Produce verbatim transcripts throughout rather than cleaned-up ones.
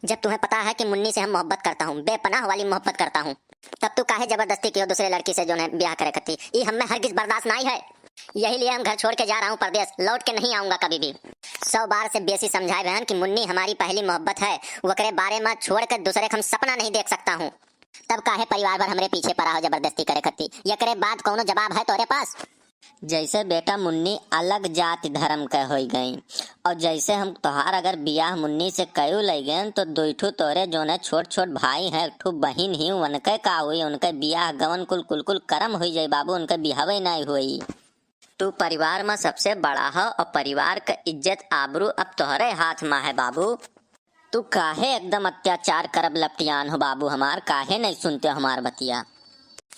जब तुम्हें पता है कि मुन्नी से हम मोहब्बत करता हूँ, बेपनाह वाली मोहब्बत करता हूँ, तब तू काहे जबरदस्ती कियो दूसरे लड़की से जौन है ब्याह करे खातिर? ई हमें हरगिज बर्दाश्त नाई है। यही लिए हम घर छोड़ के जा रहा हूँ परदेस, लौट के नहीं आऊंगा कभी भी। सौ बार से बेसी समझाए बहन कि मुन्नी हमारी पहली मोहब्बत है, वकरे बारे में छोड़ के दूसरे के हम सपना नहीं देख सकता हूँ। तब काहे परिवार भर हमरे पीछे पड़ा हो जबरदस्ती करे खातिर? एकरे बाद कौनो जवाब है तोरे पास? जैसे बेटा मुन्नी अलग जाति धर्म के होई गई, और जैसे हम तोहार अगर बियाह मुन्नी से कयू लई गए, तो दुई ठू तोरे जोने छोट छोट भाई हैं, एक ठू बहिन ही, उनके का हुई? उनके बियाह गवन कुल कुल कुल करम हुई जाई बाबू, उनके बियाहवे नहीं हुई। तू परिवार में सबसे बड़ा हो और परिवार के इज्जत आबरू अब तोहरे हाथ में है बाबू। तू काहे एकदम अत्याचार करब लपटियान हो बाबू हमार, काहे नहीं सुनते हो हमार बतिया?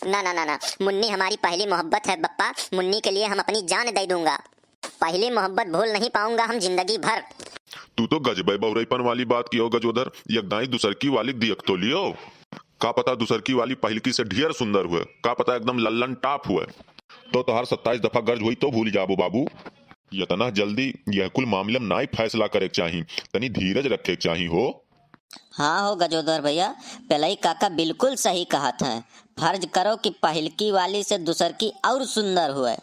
ना, ना, ना, ना, मुन्नी हमारी पहली मोहब्बत है बप्पा, मुन्नी के लिए हम अपनी जान दे दूंगा। पहली मोहब्बत भूल नहीं पाऊंगा हम जिंदगी भर। तू तो गजबे बहुरईपन वाली बात कियो गजोधर, यकदाई दुसरकी वाली दियक तो लियो। का पता दुसरकी वाली पहिलकी से ढेर सुंदर हुए, का पता एकदम लल्लन टाप हुए। तो तोहार सत्ताईस दफा गर्ज हुई तो भूल जाबो बाबू। यतना जल्दी यह कुल मामले में नाई फैसला करे के चाही, तनी धीरज रखे के चाही हो। हाँ हो गजोधर भैया, पेलई काका बिल्कुल सही कहत हैं। फर्ज करो कि पहिलकी वाली से दुसरकी और सुंदर हुए,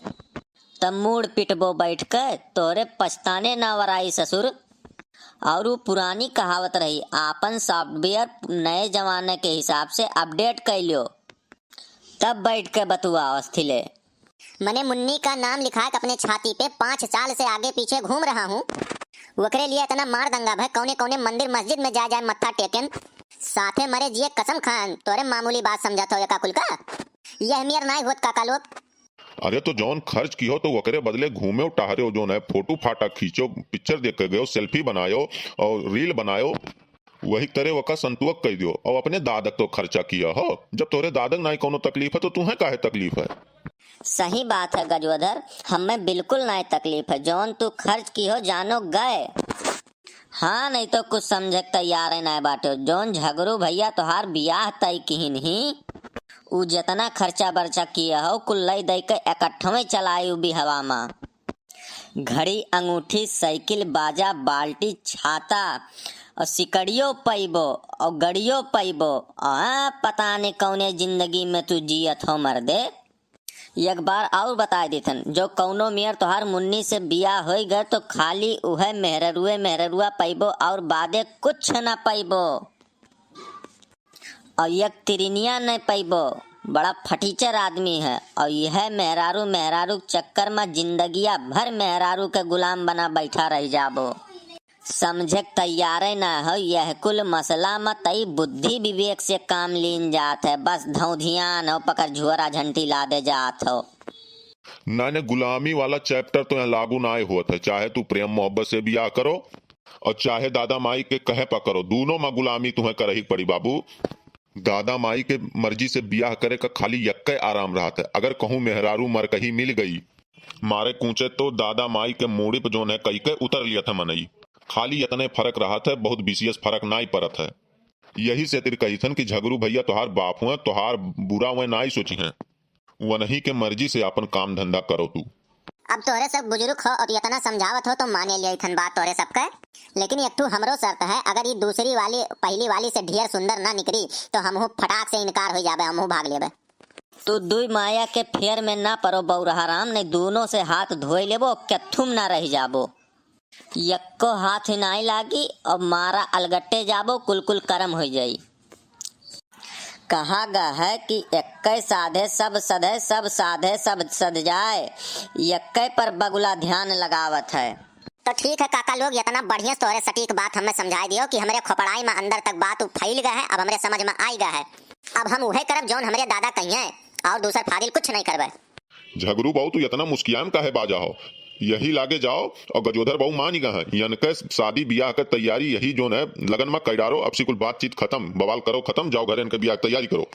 तब मूड़ पिटबो बैठ के, तोरे पछताने ना वराई ससुर। और उ पुरानी कहावत रही, आपन सॉफ्टवेयर नए जमाने के हिसाब से अपडेट कर लियो, तब बैठ के बतुआ अस्थिले। मने मुन्नी का नाम लिखा के अपने छाती पे पाँच साल से आगे पीछे घूम रहा हूँ, ओकरे लिए इतना मार दंगा भय, कौने कौने मंदिर मस्जिद में जाए जाए मत्था टेकन, साथे मरे जिए कसम खान, तोरे मामूली बात समझत हो एका कुल का? यह मेर नाई होत काका लोग। अरे तो जौन खर्च किहो तो ओकरे बदले घूमेउ टहरेउ, जौन है फोटो फाटा खींचो, पिक्चर देखे गयो, सेल्फी बनायो और रील बनायो, वही तरे ओका संतुअक कह दियो। और अपने दादक तो खर्चा किया हो, जब तोरे दादक नाई कौनो तकलीफ है तो तुम्हें काहे तकलीफ है? सही बात है गजोधर, हमें बिल्कुल नाई तकलीफ है, जौन तू खर्च किहो जानो गए। हाँ, नहीं तो कुछ समझे के तैयार ही नाय बाटे। जौन झगरू भैया तोहार बियाह तय किहिन ही, उ जेतना खर्चा बर्चा किए हो, कुल लई दई के एकठवे चलाई उ बिहवा मा। घड़ी, अंगूठी, साइकिल, बाजा, बाल्टी, छाता और सिकड़ियो पइबो और गड़ियो पइबो। आ, पता नहीं कौने जिंदगी में तू जियत हो मर्दे। एक बार और बताए देथन, जो कौनो मेर तोहार मुन्नी से बियाह होई गए तो खाली उहे मेहररुए मेहररुआ पइबो और बादे कुछ न पइबो। और एक तिरिनिया न पइबो, बड़ा फटीचर आदमी है। और यह मेहरारू मेहरारू के चक्कर में जिंदगिया भर मेहरारू के गुलाम बना बैठा रह जाबो। समझे के तैयारे ना हो, यह कुल मसला म तई बुद्धि विवेक से काम लीन जात है, बस धौंधियान हो, पकड़ झुअरा झंटी लादे जात हो। नाने, गुलामी वाला चैप्टर तो यहाँ लागू नाय होत है, चाहे तू प्रेम मोहब्बत से बियाह करो और चाहे दादा माई के कहे पा करो, दोनों मा गुलामी तुम्हें करही पड़ी बाबू। दादा माई के मर्जी से बियाह करे का खाली यक्के आराम रहत है, अगर कहूँ मेहरारू मरकही मिल गई, मारे कूचे तो दादा माई के मूड़ी पे जौन है कई के उतर लियत है मनई। खाली इतने फर्क रहत है, बहुत विशेष फर्क नाई परत है। यही से तिर कहिथन कि झगरू भैया तोहार बाप हुए, तोहार बुरा वह नाई सोची हैं, वनही के मर्जी से अपन काम धंधा करो तू। अब तोहरे सब बुजुर्ग हो और इतना समझावत हो तो माने लिया इथन बात तोहरे सबके, लेकिन एक ठू हमरो शर्त है, अगर ये दूसरी वाली पहली वाली से ढेर सुंदर ना निकली तो हमहू फटाक से इनकार हो जाबे, हमहू भाग लेबे। तू दुई माया के फेर में ना परो बौरहा राम, नहीं दोनों से हाथ धोए लेबो, केथुम ना रह जाबो। यक्को हाथ ही नाई लागी, अब मारा अलगट्टे जाबो, कुल कुल करम हो जाई। कहा गा है कि एक्के साधे सब सधे, सब साधे सब सध जाए, यक्के पर बगुला ध्यान लगावत है। तो ठीक है काका लोग, इतना बढ़िया से तोहरे सटीक बात हमें समझाई दियो कि हमरे खोपड़ाई में अंदर तक बात उ फैल गए है, अब हमरे समझ में आई गए है। अब हम उहे करब जौन हमरे दादा कहिए, और दूसर फादिल कुछ नहीं करबे। झगरू बाऊ, तू इतना मुस्कियान काहे बाजा हो? यही लागे जाओ और गजोधर बाऊ मान ही गए हैं। यनके शादी बियाह के तैयारी यही जौन है लगन में कई डारो। अब सी कुल बातचीत खत्म, बवाल करो खत्म, जाओ घरे इनके बियाह की तैयारी करो।